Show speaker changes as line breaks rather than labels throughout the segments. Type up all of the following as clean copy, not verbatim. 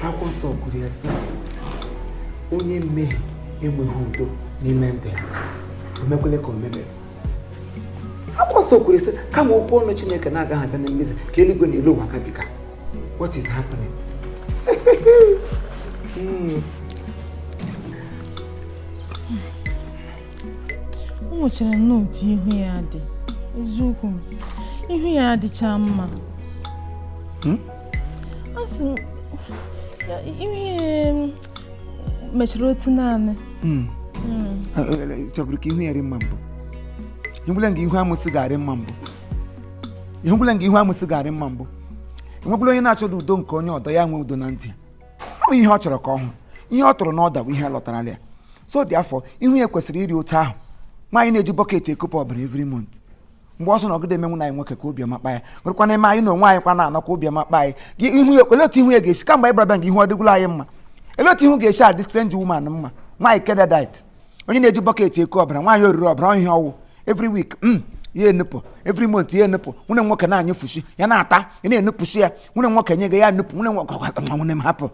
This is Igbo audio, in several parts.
Akwụkwọ nsọ kwuru ya sị, onye mmehie enweghị udo n'ime ndụ ya, o mekwele ka o mebere. Akwụkwọ nsọ kwuru sị, kama okwu ọnụ Chineke na-agaghị abịa na mmezu, ka eluigwe na elu ụwa gabiga. What is happening?
O nwechara nnọọ otu ihu ya dị, eziokwu m, ihu ya adịcha mma. Asị m ihu ya mechara otu naanị.
Chọburu ka ihu ya dị mma mbụ. Ịhụgwala nga ihu amụsị ga-arị mma mbụ. Ịhụgwala nga ihu amụsị ga-arị mma mbụ. Enwekwala onye na-achọdo udo nke onye ọdọ ya nwee udo na ntị. Ọ bụ ihe ọ chọrọ ka ọ hụ. Ihe ọ tụrụ n'ọda bụ ihe lọtara ya. So dị afọ ihu ya kwesịrị iri otu ahụ. Nwaanyị na-eji bucket ekopụ ọbara every month. Mgbe ọ sọ na ọgide emenwu na anyị nwoke ka obiọma kpa ya, nwerekwa na eme anyị na onwe anyị kwa na-anọ ka obiọma kpa anyị. Gị ihu ya, olee otu ihu ya ga-esi kamgbe anyị bịara nga ihu ọ dịgwula anyị mma? Olee otu ihu ga-esi adị strange woman mma? Nwaanyị Kedadite, onye na-eji bucket eko ọbara, nwaanyị oriri ọbara ihe ọwụ every week, ya enupụ every month, ya enupụ. Nwunye nwoke na-anyụfushi ya, na-ata ya, na-enupụshi ya. Nwunye nwoke nye gị ya enupụ. Nwunye nwoke, nwunye m, hapụ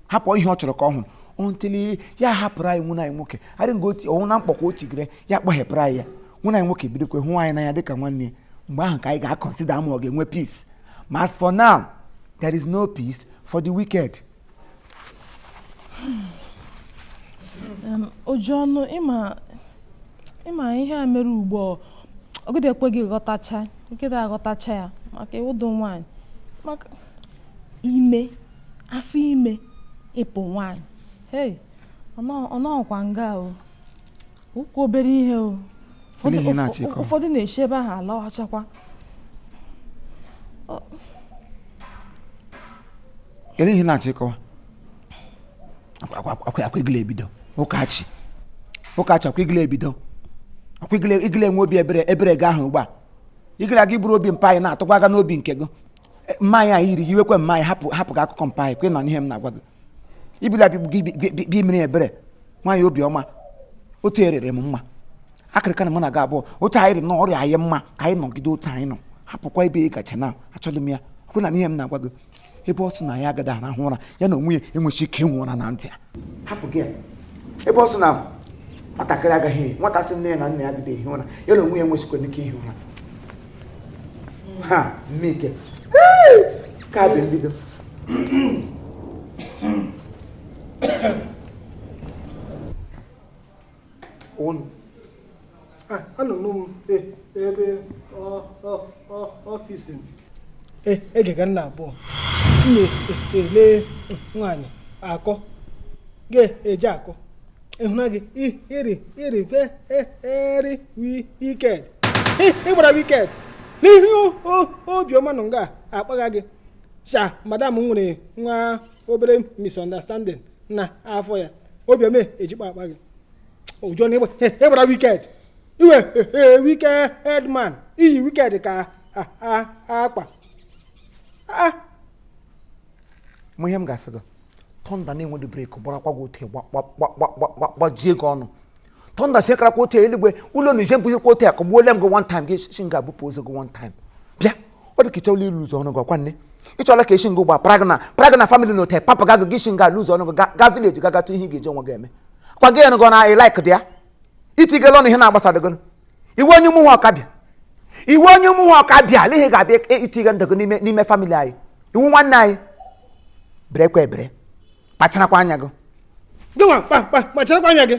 hapụ ihe ọ chọrọ ka ọ hụrụ until ya hapụrụ anyị nwunye anyị nwoke adị nga oti ọnwụ na mkpọkwa otigere ya kpọghepụrụ anyị ya. Nwunye anyị nwoke bidokwe hụ anyị n'anya dịka nwanne ya. Mgbe ahụ ka anyị ga-aconsider ma ọ ga-enwe peace. Ma as for now, there is no peace for the wicked.
Oju ọnụ, ịma ihe a mere ugbu a, ọgịdị ekweghị ghọtacha, ekweghị aghọtacha ya, maka ịwụdo nwaanyị, maka ime afọ ime ịpụ nwaanyị. Hey, ọ nọọkwa nga o ụkwụ obere ihe o.
Olee ihe na-achọ ịkọ?
Ụfọdụ na-esi ebe ahụ alọghachakwa.
Kedu ihe na-achọ ịkọwa? Akwa igile ebido ụkachi ụkachi, akwa igile ebido, akwa igile igile enwe obi ebere ebere gị ahụ ugbu a. Igile aga iburu obi mpa anyị na-atụkwa aga n'obi nke gị. Mma anyị anyị yiri iwekwe mma anyị, hapụ hapụ gị akụkọ mpa anyị kwe na ihe m na-agwa gị. Ibila gị bi mmiri ebere nwaanyị obiọma otu erere m mma akịrịka na mụ na gị abụọ otu anyị dị na ọrịa anyị mma ka anyị nọgide otu anyị nọ, hapụkwa ebe ị gacha na achọghị m ya kwe na ihe m na-agwa gị. Ebe ọ sị na ya agaghị arahụ ụra, ya na onwe ya enweghị ike ịnwe ụra na ntị ya, hapụ gị ya. Ebe ọ sị na nwatakịrị agaghị nwata sị nne ya na nna ya agaghị ehi ụra, ya na onwe ya enweghịkwa ike ihi ụra. Ha mmike ka bụ mbido. Ụnụ.
Anọ m ebe ọfịs m egega nna abụọ m na-ele nwaanyị akọ ga-eje akọ ịhụna gị iri iri very wicked, ịgbara wicked n'ihu obiọma nọ nga akpagha gị sha. Madam nwere nwa obere misunderstanding na afọ ya, obiọma ejikpa akpa gị ụjọ na ịgbara wicked, iwe wicked man, iyi wicked ka akpa.
Mụ ihe m ga-asị gị, thunder na-enweghị brake gbarakwa gị otu gbajie gị ọnụ. Thunder chekarakwa otu eluigwe ụlọ na ije mbụzikwa otu akọgbuola m gị one time. Gị shi nga abụpụ ozu gị one time bịa. Ọ dị ka ịchọla ilu ụzọ ọnụ gị ọkwa nne ịchọla ka esi nga ụgba praga na family na ote papa gị gị shi nga alụ ụzọ ọnụ gị gaa village ga gatụ ihe ị ga-eji onwe gị eme kwa gị nụgọ na ịlaik dị ya itigela ọnụ ihe na-agbasara gị. Iwe onye ụmụ nwa ọka bịa, iwe onye ụmụ nwa ọka bịa ala ihe ga-abịa itiga ndụ gị n'ime family anyị. Iwu nwanne anyị berekwa ebere, kpacharakwa anya gị.
Gịnwa kpacharakwa anya gị.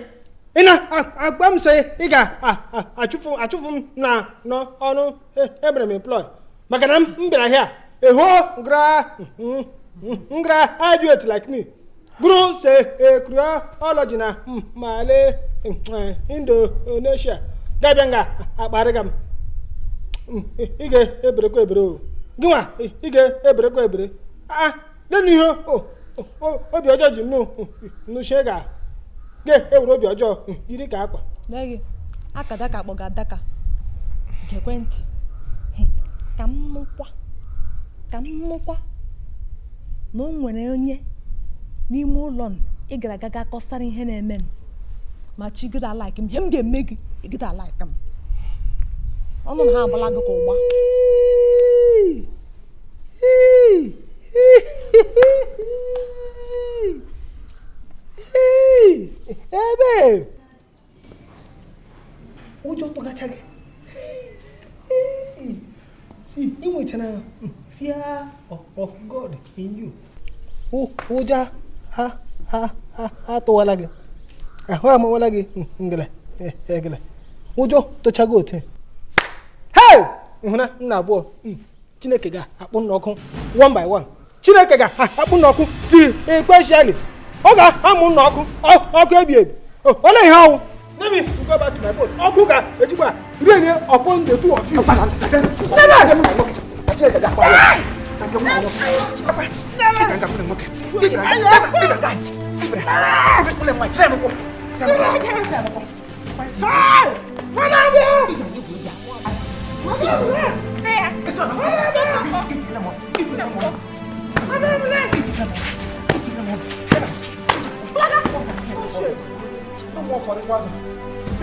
Ị na-agba m sị ị ga-achụfụ achụfụ m na n'ọrụ ebere m employ maka na m bịara here a whole graduate like me gụrụ securology na Male Indonesia ga-abịa nga akparịga m. Ị ga-eberekwa ebere o, gịnwa ị ga-eberekwa ebere a lenu ihe obi ọjọọ ji nnu nnuchie ga ga-ewere obi ọjọọ yiri ka akwa.
Lee gị akadaka akpọga adaka, gekwe ntị ka m nụkwa. Ka m nụkwa na o nwere onye n'ime ụlọ m ị gara aga ga kọsara ihe na-eme m, ma chi gịda like m, ihe m ga-eme gị ịgịda like m. Ọnụ na ha agbala gị ka ụgba.
Ebe ụjọ tụgacha gị si ị nwechara fear of God in you. Ụjọ atụwala gị, ahụ amawala gị ngele egele, ụjọ tụchago otu. Hey! Ịhụna nna abụọ, Chineke ga-akpụ n'ọkụ one by one. Chineke ga-akpụ n'ọkụ si especially ọ ga-amụ n'ọkụ ọkụ ebi ebi. Olee ihe ọwụ? Let me go back to my post. Ọkụ ga-ejikwa rain upon the two of you.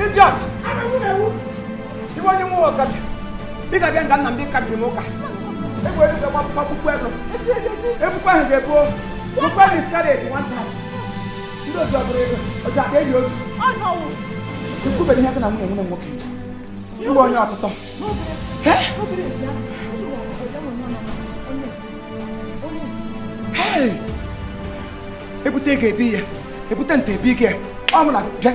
Idiot! Iwe onye nwe ụka bịa. Ị ga-abịa nga nna m dị kabiri m ụka. Egwu elu ga-agbapụkwa ego. Ekwukwa ahụ ga-ebuo. Bukwa miscarriage one time. Ndị otu ọbụla ego. Ọjọ aka eji ozu. Ekwubeghị ihe gị na nwunye nwunye nwoke. Iwe onye ọtụtụ. Hey! Ebute ego ebi ya. Ebute nte ebi gị. Ọ mụ na bịa.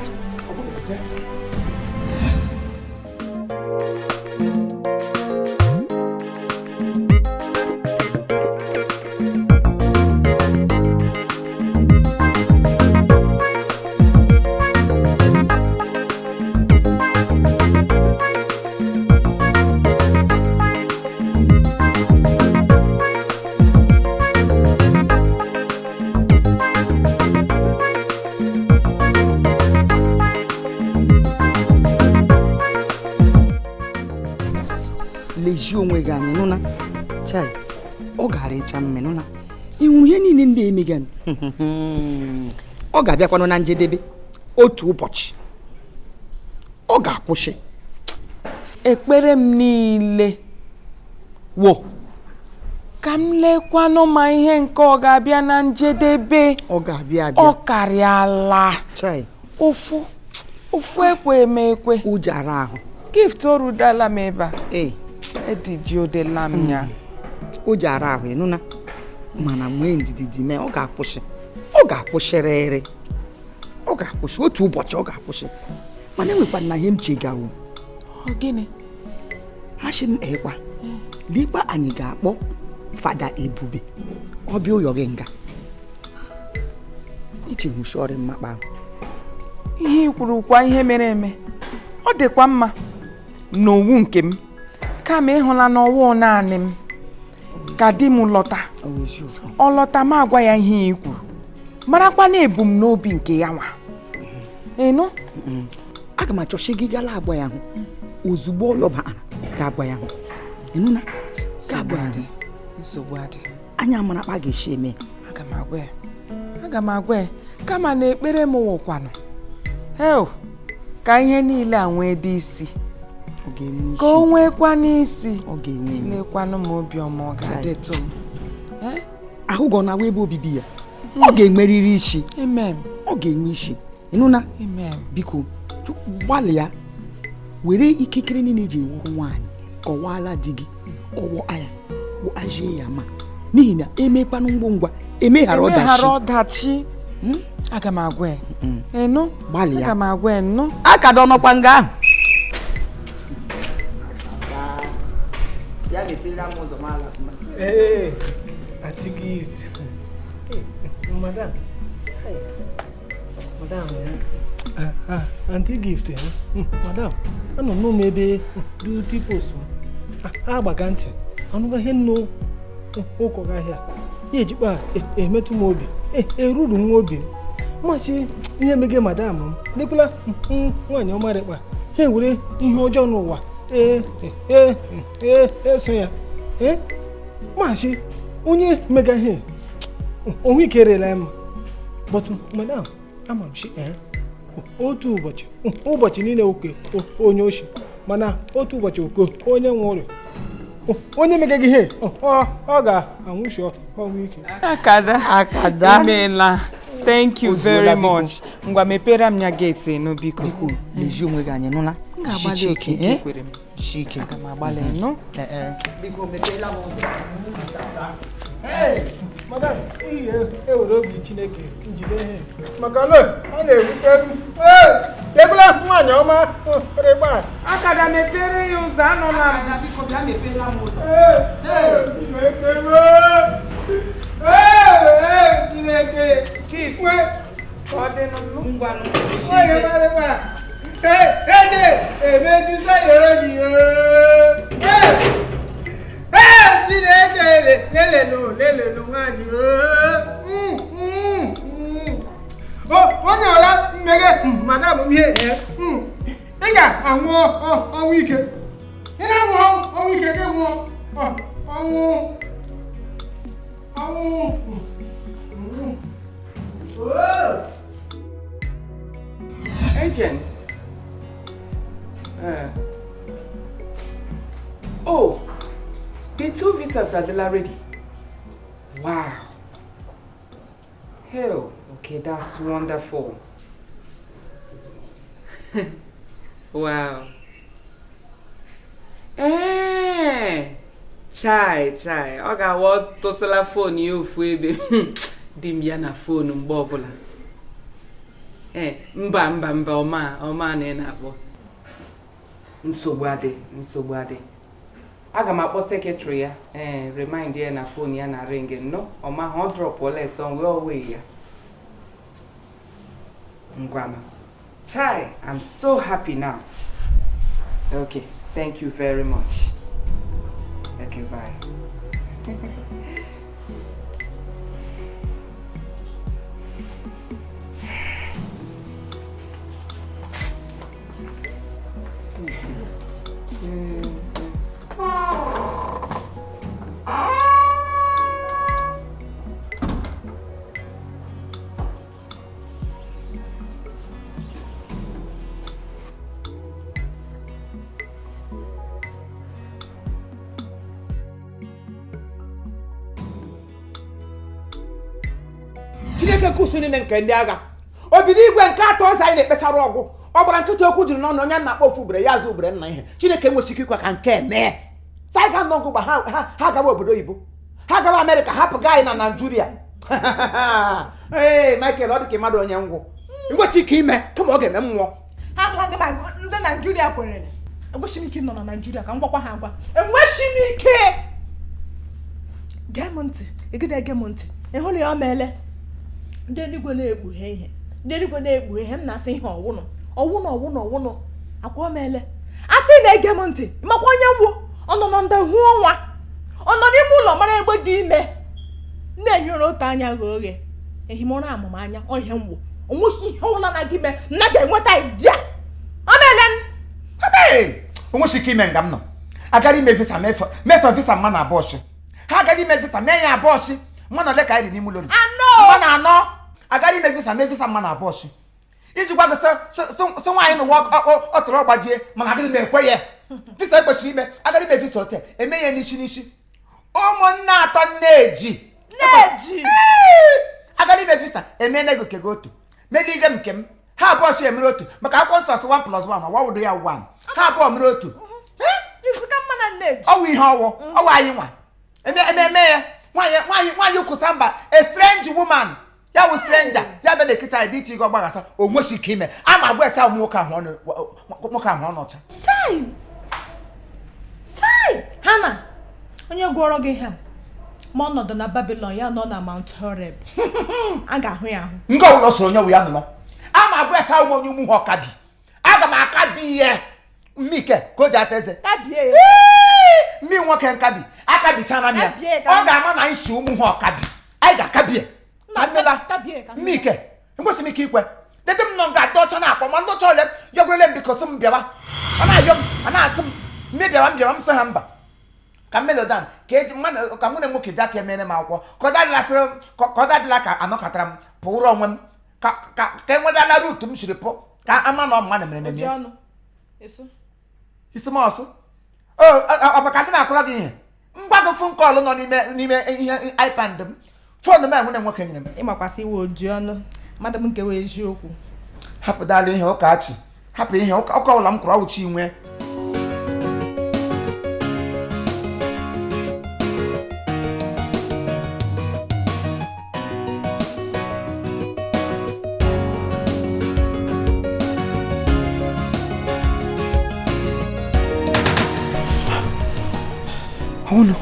Lezie onwe gị anya, nụna chai, ọ gara ịcha mme, nụna ịhụrụ ihe niile ndị emega, ọ ga-abịakwanụ na njedebe otu ụbọchị, ọ ga-akwụsị.
Ekpere m niile wo ka m lekwanụ ma ihe nke ọ ga-abịa na njedebe.
Ọ ga-abịa abịa.
Ọ karịala.
Chai.
Ụfụ ụfụ ekwe eme ekwe.
Ụjọ ara ahụ.
Gift orudala m ebe a.
Ee.
Ediji odela m ya.
Ụjọ ara ahụ, ịnụna, mana nwee ndidi dị mee, ọ ga-akwụsị, ọ ga-akwụsịrịrị, ọ ga-akwụsị otu ụbọchị, ọ ga-akwụsị. Mana enwekwa na ihe m chegawo.
Ọ gịnị?
Asị m ekwa lekwa, anyị ga-akpọ Fada Ebube ọ bịa ụyọ gị nga iche hụsịọrị mmakpa ahụ.
Ihe i kwuru kwa ihe mere eme, ọ dịkwa mma n'owu nke m, kama ịhụla n'ọwụ naanị m ka di m lọta.
Ọ bụ eziokwu.
Ọ lọta m agwa ya ihe i kwuru, marakwa na ebumnobi nke ya nwa ịnụ.
Aga m achọchi gị gala agwa ya hụ ozugbo ọ yọbara, ga-agwa ya hụ, ịnụna, ga-agwa ya hụ.
Nsogbu adị.
Anya amara kpa ga-esi eme.
Aga m agwa ya, aga m agwa ya, kama na ekpere m wụkwanụ heo ka ihe niile a nwee dị isi.
Ọ ga-enwe
Ka o
isi.
nwekwa n'isi.
Ọ ga-enwe enwe.
Lekwanụ m obiọma ọ ga-adịtụ m. Eh?
Ahụ gị ọ na-awa ebe obibi ya, ọ ga-enwerịrị isi.
Amen.
Ọ ga-enwe isi, ịnụna.
Amen.
Biko gbalịa were ikikere niile eji ewuru nwaanyị kọwaala di gị ọwọ aya ajie ya ma n'ihi na emekwanụ ngwa emeghara
emeghara
ọdachi.
Ọdachi. Aga m agwa ya, ịnụ.
Gbalịa.
Aga m agwa ya, nnụ.
Aka dị ọnọkwa nga ahụ. Ya mepere m ụzọ m ala.
Hey, Aunty Gift. Hey, madam. Hey, madam, eh? Ah, ah, Aunty Gift, eh? Madam, anọ m ebe duty post. Ah, agbaga ntị. Anụga ihe nnu ụkọ ahịa. Ya ejikpa emetụ m obi. Eruru m obi m. Mmachi ihe mege madam m. Lekwala nwaanyị ọmarịkpa. Ha ewere ihe ọjọọ n'ụwa. Ee, ee, ee, eso ya. Ee, Maazị onye mega ihe onwe ike rela m, but madam, ama m shi ee otu ụbọchị, ụbọchị niile oke onye oshi, mana otu ụbọchị oke onye nwe ụlọ, onye megaghị ihe ọ ga-anwụchi ọnwụ ike.
Akada.
Akada.
Imeela. Thank you
O zuola,
very
biko.
much. Ngwa, mepere m ya gate nụ, biko.
Biko, lezie onwe gị anya, nụla.
M ga-agbalị
Jisie
otu
ike,
ike
eh?
kwere m.
Jisie ike.
Aga m agbalị nụ.
Biko, mepeela m ụzọ.
Madam, ihe ewere obi Chineke njide ihe maka na ọ na-ewute m. Ee, ekwela nwaanyị ọma rịgba.
Akada, mepere ya ụzọ, anụla m.
Biko, bịa mepeela m ụzọ.
Ee, Chineke.
Chief, ka ọ dị nụ.
Ngwanụ.
Nwaanyị ọma rịgba. Ee, ede emejusa ya oyi. Ee, ee, Chineke, lelenu lelenu nwaanyị. Onye ọla mmeghe madam ihe, ị ga-anwụ ọnwụ ike, ị na-anwụ ọnwụ ike, gị nwụọ ọnwụ ọnwụ.
Agent. Oh, the two visas are ready. Wow. Hell, okay, that's wonderful. Wow. Eh, chai chai, ọ ga-awa tụsala phone ya ofu ebe, di m ya na phone mgbe ọbụla. Ee, mba mba mba, ọma ọma na ị na-akpọ. Nsogbu adị, nsogbu adị. Aga m akpọ secretary ya, ee, remind ya na phone ya na ring nnọọ ọma ha ọ dropụọla eso wee owe ya. Ngwanụ. Chai, I'm so happy now. Okay, thank you very much. Okay, bye.
Chineke nke usu niile nke ndị agha, obido igwe nke atọ ọzọ anyị na-ekpesara ọgwụ ọ gbara nkịtị, okwu juru n'ọnụ onye na-akpọ ofu ubere ya azụ ubere nna ihe. Chineke nwesị ike ikwe ka nke mee saiga nọ ngụgba ha gawa obodo oyibo, ha gawa Amerịka, hapụ anyị na Naijiria. Ee, Michael, ọ dị ka mmadụ onye ngwụ nwesị ike ime kama ọ ga-eme mmụọ.
Ha hụla ndị Naijiria kwerere. Enweghị m ike ịnọ na Naijiria, ka m gwakwa ha agwa. Enweghị m ike. Gee m ntị, egide ege m ntị. Ị hụrụ ya, o meele. Ndị eluigwe na-ekpughe ihe, ndị eluigwe na-ekpughe ihe. M na-asị ihe ọwụnụ ọwụnụ ọwụnụ ọwụnụ akwa o meele. Asị na-ege m ntị, makwa onye ngwụ ọ nọ na ndị hụ ọnwa, ọ nọ n'ime ụlọ mara egbe dị ime na-ehi ụra otu anya ghe oghe, ehimụra amụma anya ọhịa ngwụ onweghị ihe ọbụla na gị mee na ga-enweta idea o meele.
Hey! O nwesị ike ime nga m nọ agara ime visa mesọ visa mma na abọọshị ha agara ime visa mee ya abọọshị mma ole ka anyị dị n'ime ụlọ.
Anọ.
Mma na anọ agara ime visa mee visa mma na abọọshị iji gwa gị sị nwaanyị n'ụwa ọ tụrụ ọgbajie, mana agaghị m ekwe ya visa ekwesịrị ime agara ime visa ote eme ya n'isi n'isi ụmụnne atọ nne-eji
Na-eji.
Agara ime visa eme ego nke gị otu melige m nke m, ha abụọ si emere otu, maka akwụkwọ nsọ sị 1 plus 1 ọwụdo ya 1, ha abụọ mere otu.
Izuka mma na nne-eji.
Ọwụ ihe ọwụ ọwụ anyị nwa eme eme eme ya nwaanyị nwaanyị nwaanyị kwụsa mba, a strange woman ya wụ stranger ya bịa n'ekịta anyị bụ iti ego ọgbaghasa. O nwesi ike ime ama agwa esa ụmụ nwoke ahụ ọnụ nwoke ahụ ọnụ ọcha.
Chai chai, hana onye gwọrọ gị ha ma ọnọdụ na Babilon ya nọ na Mount Horeb, a ga-ahụ ya ahụ.
Nke ọbụla ọ soro onye wụ ya nụnọ ama agwa esa ụmụ onye ụmụ ha ọkabi, aga m akabi ihe mmike ka o ji ata eze.
Kabie ya.
Mmi nwoke nkabi akabichana m ya.
Kabie ka
ọ ga-ama na anyị si ụmụ ha ọkabi, anyị ga-akabie ka nnela.
Kabie ka nnela.
Mmike enkwesịrị m ike ikwe dede m nọ nga adị ọcha na-akpọ ma ndị ọcha ole yọgorele m, biko sị m bịawa, ọ na-ayọ m, ọ na-asị m mme bịawa, m bịawa, m sị ha mba. Ka m mellow down, ka eji mmadụ ka nwunye m nwoke ji aka emere m akwụkwọ, ka ọ dadịla sịrị ka ọ dadịla ka anọkọtara m pụrụ onwe m, ka ka ka enwedala route m siri pụ, ka ama na ọ mmadụ mere
Oji
m ya.
ọnụ eso.
Isi m ọsụ ọ maka ndị na-akụla gị ihe ngwa gị, phone call nọ n'ime ihe iPad m, phone m enwere nwoke nyere m.
Ịmakwasị iwe oji ọnụ mmadụ m nke wee eziokwu.
Hapụ dala ihe ụka achị, hapụ ihe ụka ụka ọbụla m kụrụ ọwụchi nwe. Ọnụ.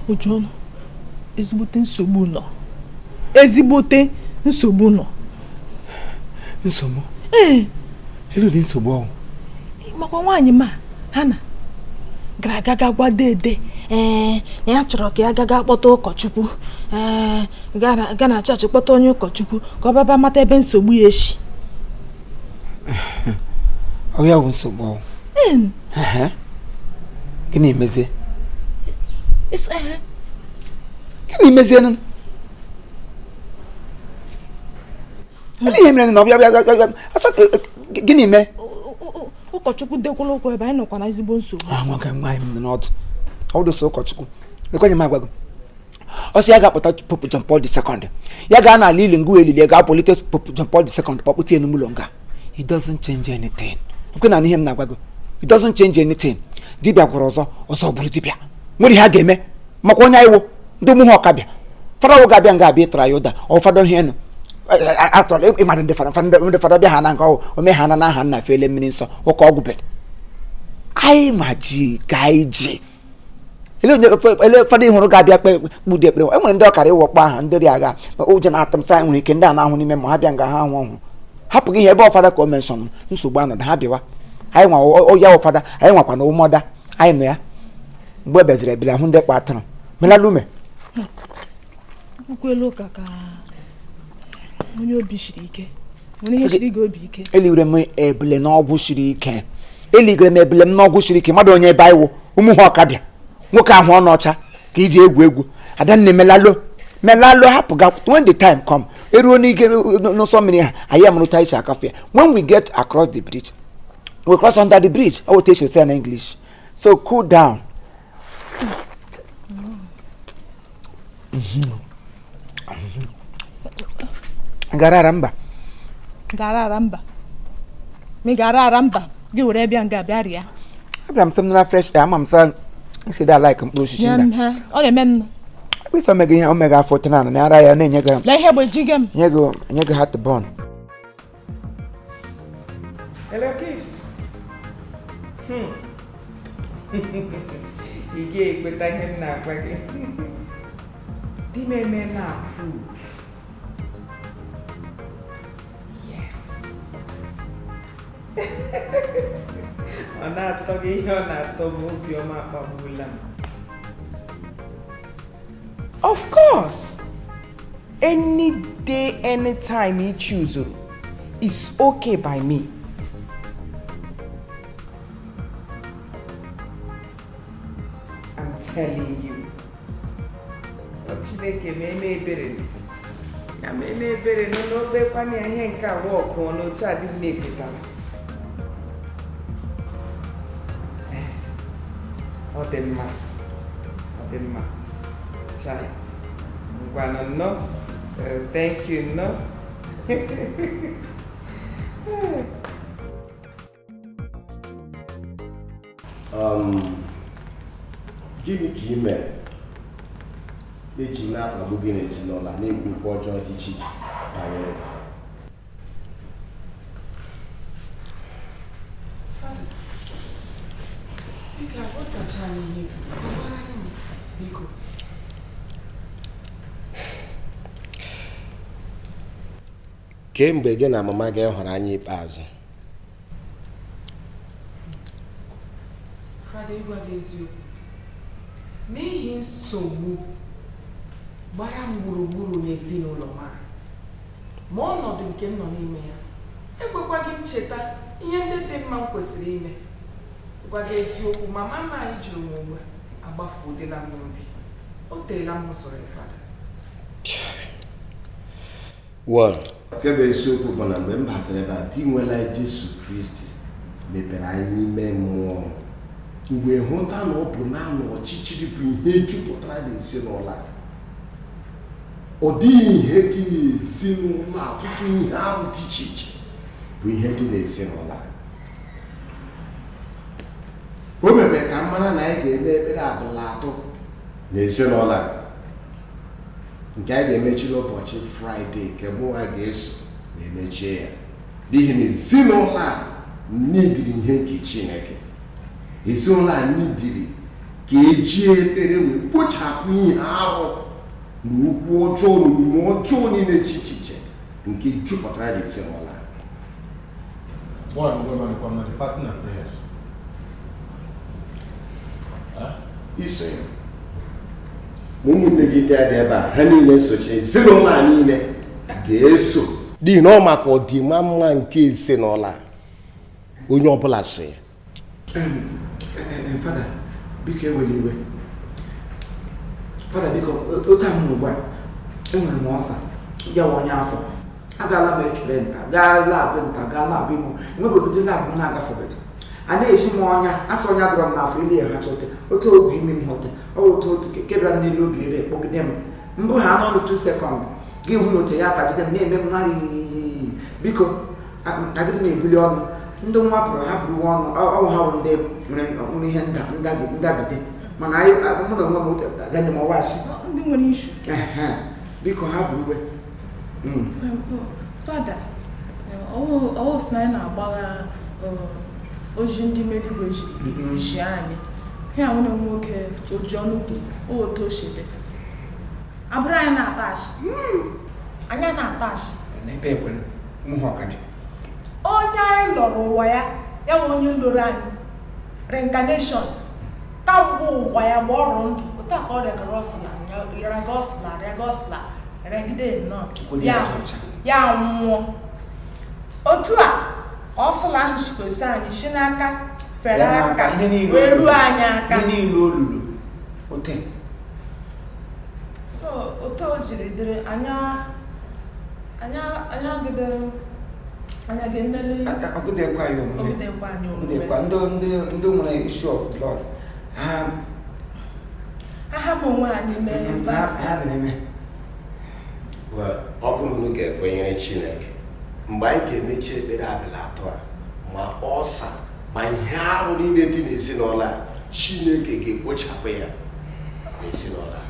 Oji ọnụ, ezigbote nsogbu nọ, ezigbote nsogbu nọ.
Nsogbu?
Ee.
Elu dị nsogbu ọnwụ.
Makwa nwaanyị ma ha na gara aga ga gwa dede, ee, na ya chọrọ ka ya gaga kpọta ụkọchukwu, ee, gaa na chọọchị kpọta onye ụkọchukwu ka ọ baba mata ebe nsogbu ya esi.
Ọ ya bụ nsogbu ọnwụ.
Ee.
Gịnị mezie?
Ee.
Gịnị mezie nụ? Ele ihe mere na ọbịa bịa asa, gịnị mee?
Ụkọchukwu dekwala ụkwụ ebe anyị nọkwa na ezigbo nsogbu.
Ah, nwoke nwaanyị m nọ n'ọdụ ọdụ so ụkọchukwu lekwenye m agwa gị, ọ sị ya ga-akpọta Pope John Paul II, ya gaa n'ala ili ngụ elili ga-akpọlite Pope John Paul II kpọkpụta ya n'ụlọ nga. It doesn't change anything. Okwe na ihe m na-agwa gị, it doesn't change anything. Dibịa gwara ọzọ ọzọ bụrụ dibịa nwere ihe a ga-eme makwa onye anyị wụ ndị ụmụ ha ọkabịa fada ga-abịa nga abịa ịtara ya ụda ụfọdụ ihe nụ atọrọ ịmadụ ndị fada ndị fada bịa ha na nke ọwụ ome ha na n'aha nna fele mmiri nsọ ụka ọgwụ bere anyị ma ji ka anyị ji ele onye ele fada ịhụrụ ga-abịa kpe kpụdị ekpere. E nwere ndị ọkara ịwọkpọ aha ndị dị agha ma ụjọ na-atụ m sa nwere ike ndị a na-ahụ n'ime ma ha bịa nga ha ahụ ọhụrụ hapụ gị ihe ebe ọfada ka o menshọn nsogbu anọdụ ha bịawa anyị nwa ya ụfada anyị nwakwa na ụmụọda anyị nọ ya mgbe e beziri ebili ahụ ndị kpa atụrụ melala ume.
Nkwuelu ụka ka onye obi siri ike nwere ihe siri gị obi ike.
Eliwere m ebule n'ọgwụ siri ike, eligere m ebule m n'ọgwụ siri ike. Mmadụ onye ebe anyị wụ ụmụ ha ọkabịa nwoke ahụ ọnụ ọcha ka iji egwu egwu adanne melalo melalo hapụ ga when the time come eruo n'ike n'ụsọ mmiri ha anyị amụrụta isi akafe. When we get across the bridge, we cross under the bridge. I will teach you say in English, so cool down. Gara mba.
Gara ara mba, ma ị gara ara mba gị were bịa nga bịa rịa.
Abịara m sị m nara fresh air, ama m sị isi da like mkpụrụ osisi
nye
nda.
m ha ọ na-eme m nụ.
Akpịsị omega ihe omega afọ tena na ara ya na-enye gị.
Lee ihe gboji gị m.
Nye gị heartburn.
Hello, Gift. Ị ga-ekweta ihe m na-agwa gị. Di m emeela approve. Yes. Ọ na-atọ gị ihe ọ na-atọ bụ obiọma akpagbuola m. Of course. Any day, anytime you choose is okay by me. I'm telling you. Ọ Chineke mee n'ebere ya mee n'ebere nụ n'okpekwana ya ihe nke a wọkụọ n'otu a dị m na-ekwetara. Eh, ọ dị mma, ọ dị mma. Chai, ngwanụ nnọọ. Thank you nnọọ.
Gịnị ka ị mere eji na-akpagbu gị n'ezinụlọ a, na-ekwu okwu ọjọọ dị iche iche banyere gị?
Fada, biko aghọtacha m ihe i kwuru. Kọwara m, biko.
Kemgbe gị na mama gị hụrụ anya ikpeazụ?
Fada, ịgwa gị eziokwu, n'ihi nsogbu gbara m gburugburu n'ezinụlọ m a, ma ọnọdụ nke m nọ n'ime ya ekwekwaghị m cheta ihe ndị dị mma m kwesịrị ime. Gwa gị eziokwu, mama m anyị jiri m ugbu a agbafuodela m n'obi. O teela m sọrọ fada.
Well, nke bụ eziokwu bụ na mgbe m batara ebe a, di nwela Jesu Kristi mepere anyị ime mmụọ mgbe hụta na ọ bụ naanị ọchịchịrị bụ ihe jupụtara n'ezinụlọ a. Ọ dịghị ihe dị n'ezinụlọ a, ọtụtụ ihe arụ dị iche iche bụ ihe dị n'ezinụlọ a. O mepere ka m mara na anyị ga-eme ekpere abalị atọ n'ezinụlọ a, nke anyị ga-emechi n'ụbọchị Fraịde, nke mụnwa ga-eso na-emechie ya, n'ihi na ezinụlọ a nidiri ihe nke Chineke. Ezinụlọ a nidiri ka eji ekpere wee kpochapụ ihe arụ na okwu ọjọọ na omume ọjọọ niile dị iche iche nke jupụtara n'ezinụlọ a.
One, women come na the fasting and prayers.
Iso ya, ma ụmụnne gị ndị a dị ebe a, ha niile sochi ezinụlọ a niile ga-eso, n'ihi na ọ maka ọdịmma mma nke ezinụlọ a, onye ọbụla so ya.
Fada, biko, ewela iwe. Fada, biko, otu ahụ m ugbu a, enwere m ọsa ya wa onye afọ. Agaala m x-ray nta, gaa lab nta, gaa lab imo, enwebeghị lab m na-agafebeghị. A na-eji m ọnya asị ọnya dọrọ m n'afọ ili ha chọte otu ogwe imi m hụte ọ bụ otu otu ke bịara m n'elu obi ebe kpọgide m mbụ ha n'ọnụ 2 second gị hụ na otu ya atagide m na-eme m narị. Biko, agịdị m ebuli ọnụ ndị nwa pụrụ ha bụrụ ọnụ ọnwụ ha bụ ndị nwere ihe ndabide, mana anyị, mụ na onwe m, otu agaghị m ọwashi.
Ndị nwere issue.
Ehe, biko, ha bụrụ iwe.
Fada, ọwụ sị na anyị na-agbagha oji ndị meligwe jiri ji anyị ha nwere nwoke oji ọnụ kwuru otu o si dị abụrụ anyị na-ata ashị, anyị na-ata ashị.
N'ebe ekwe mụ ha ọka dị.
Onye anyị lọrọ ụwa ya, ya bụ onye lụrụ anyị reincarnation kamgbe ụwa ya mgbe ọ rụrụ ndụ otu a ka ọ rịagara ọsụla, rịaga ọsụla, rịaga ọsụla, rịagide nnọọ.
Kwụrụ ya aja ọcha.
Ya nwụọ otu a ka ọsụla ahụ sikwesi anyị si n'aka fere aka
ihe niile
wee ruo
olulu.
Anyị aka.
Ihe niile olulu ote.
So otu o jiri dịrị anya anya anya agide anya ga-emeli.
Ọgụdekwa ya omume.
Ogidekwa anyị omume.
Ọgụdekwa ndị nwere issue of blood ha.
Ha hapụ onwe ha n'ime
ha
vaccine.
Ha mere eme.
Well, ọ bụrụ na unu ga-ekwenyere Chineke, mgbe anyị ga-emechi ekpere abalị atọ a, ma ọsa ma ihe arụ niile dị n'ezinụlọ a, Chineke ga-ekpochapụ ya n'ezinụlọ a.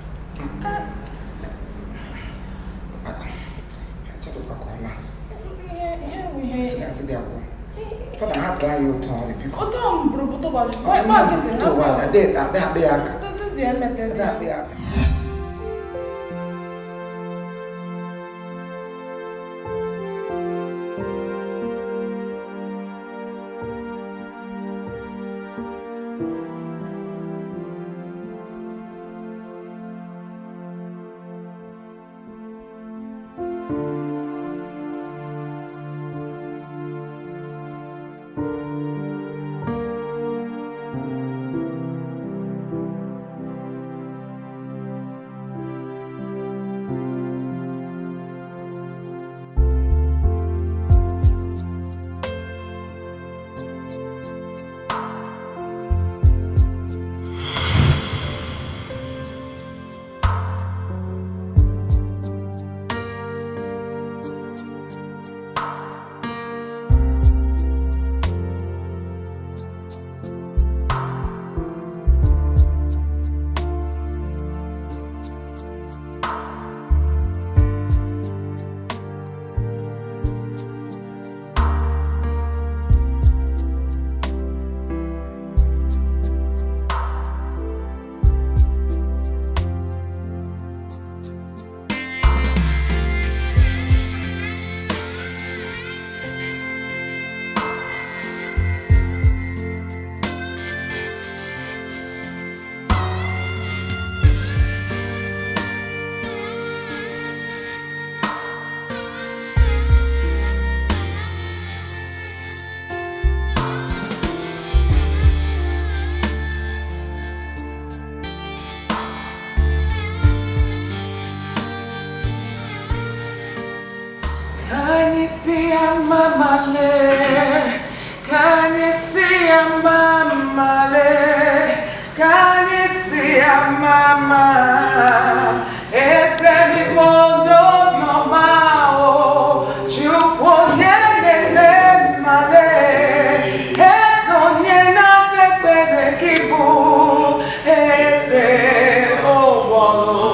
Achọrọkwa ka ọ laa.
Ihe ihe bụ ihe.
Sị asị dị abụọ, fada, hapụrụ anyị ụtọ ọrụ, biko.
Otu ahụ bụrụ pụta ụbọchị gba nkịtị.
Ụtọ ụwa adị akpị ya aka.
Dị emete.
Adị akpị ya aka.
si ya mama lee, ka anyị si ya mama lee, ka anyị si ya mama. Eze n'igbo ndị obiọma o, Chukwu onye na-eme mma lee, eze onye na-aza ekpere gị bụ eze ụgbọlụ.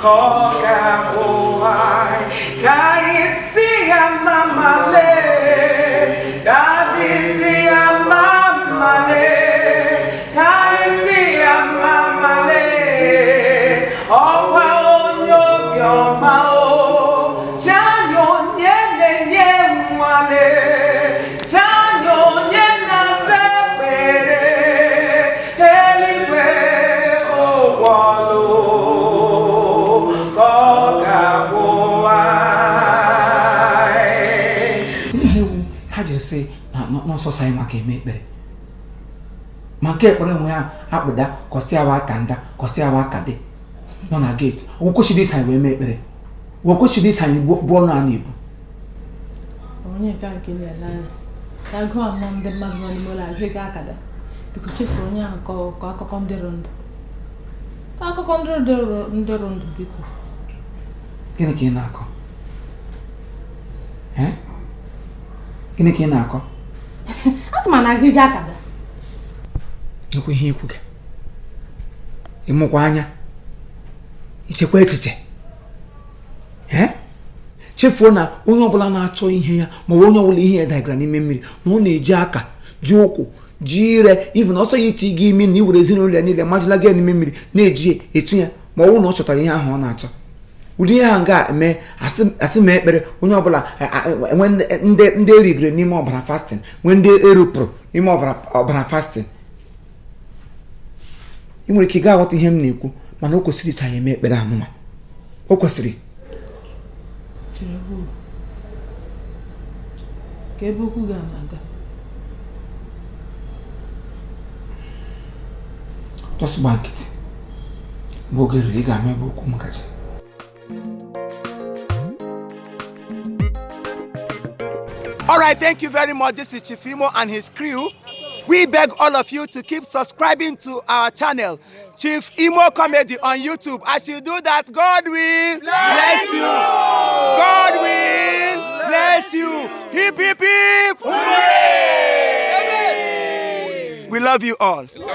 Ka ọ ga-abụ anyị, ka anyị si ya mama lee, daddy si ya mama lee, ka anyị si ya mama lee, ọkwa onye obiọma o, Chanyị onye na-enye nwale, Chanyị onye na-aza ekpere, eluigwe ụgbọlụ ka ọ ga-abụ anyị.
Ihe iwu ha jiri sị na n'ọsọsọ anyị maka eme ekpere, ma nke ekpere nwe ya akpụda kọsị awa aka nda kọsị awa aka dị nọ na geeti. Ọ kwesịrị ịsa anyị wee mee ekpere, wee kwesịrị ịsa anyị bụ ọnụ a na-ebu.
Onye nke a nke na-ele anya ya gụọ ama ndị mmadụ nọ n'ime ụlọ ahụ ga akada. Biko chefuo onye ahụ, ka akụkọ ndị rụ ndụ, ka akụkọ ndị rụ ndụ, biko.
Gịnị ka ị na-akọ? Eh? Gịnị ka ị na-akọ?
A sị ma na gị ga akada.
Ekwe ihe ikwu gị, ịmụkwa anya, ichekwa echiche. Ee, chefuo na onye ọbụla na-achọ ihe ya, ma ọ bụ onye ọbụla ihe ya dagara n'ime mmiri, na ọ na-eji aka ji ụkwụ ji ire even ọsọ ya iti gị imi na iwere ezinụlọ ya niile majila gị n'ime mmiri na-eji etu ya, ma ọ bụrụ na ọ chọtara ihe ahụ ọ na-achọ. Ụdị ihe ahụ ga-eme asị ma ekpere onye ọbụla enwe ndị erigoro n'ime ọbara fasting, nwee ndị erupụrụ n'ime ọbara fasting. Ị nwere ike ị ga-aghọta ihe m na-ekwu, mana o kwesịrị ịta anyị eme ekpere anụma, o kwesịrị.
Chere bụ ka ebe okwu ga na-aga.
Just gba nkịtị, mgbe oge ruru ị ga-ama ebe okwu m gaji.
All right, thank you very much. This is Chief Imo and his crew. We beg all of you to keep subscribing to our channel, Chief Imo Comedy on YouTube. As you do that, God will bless you. God will bless you. Hip, hip, hip. Hooray! We love you all.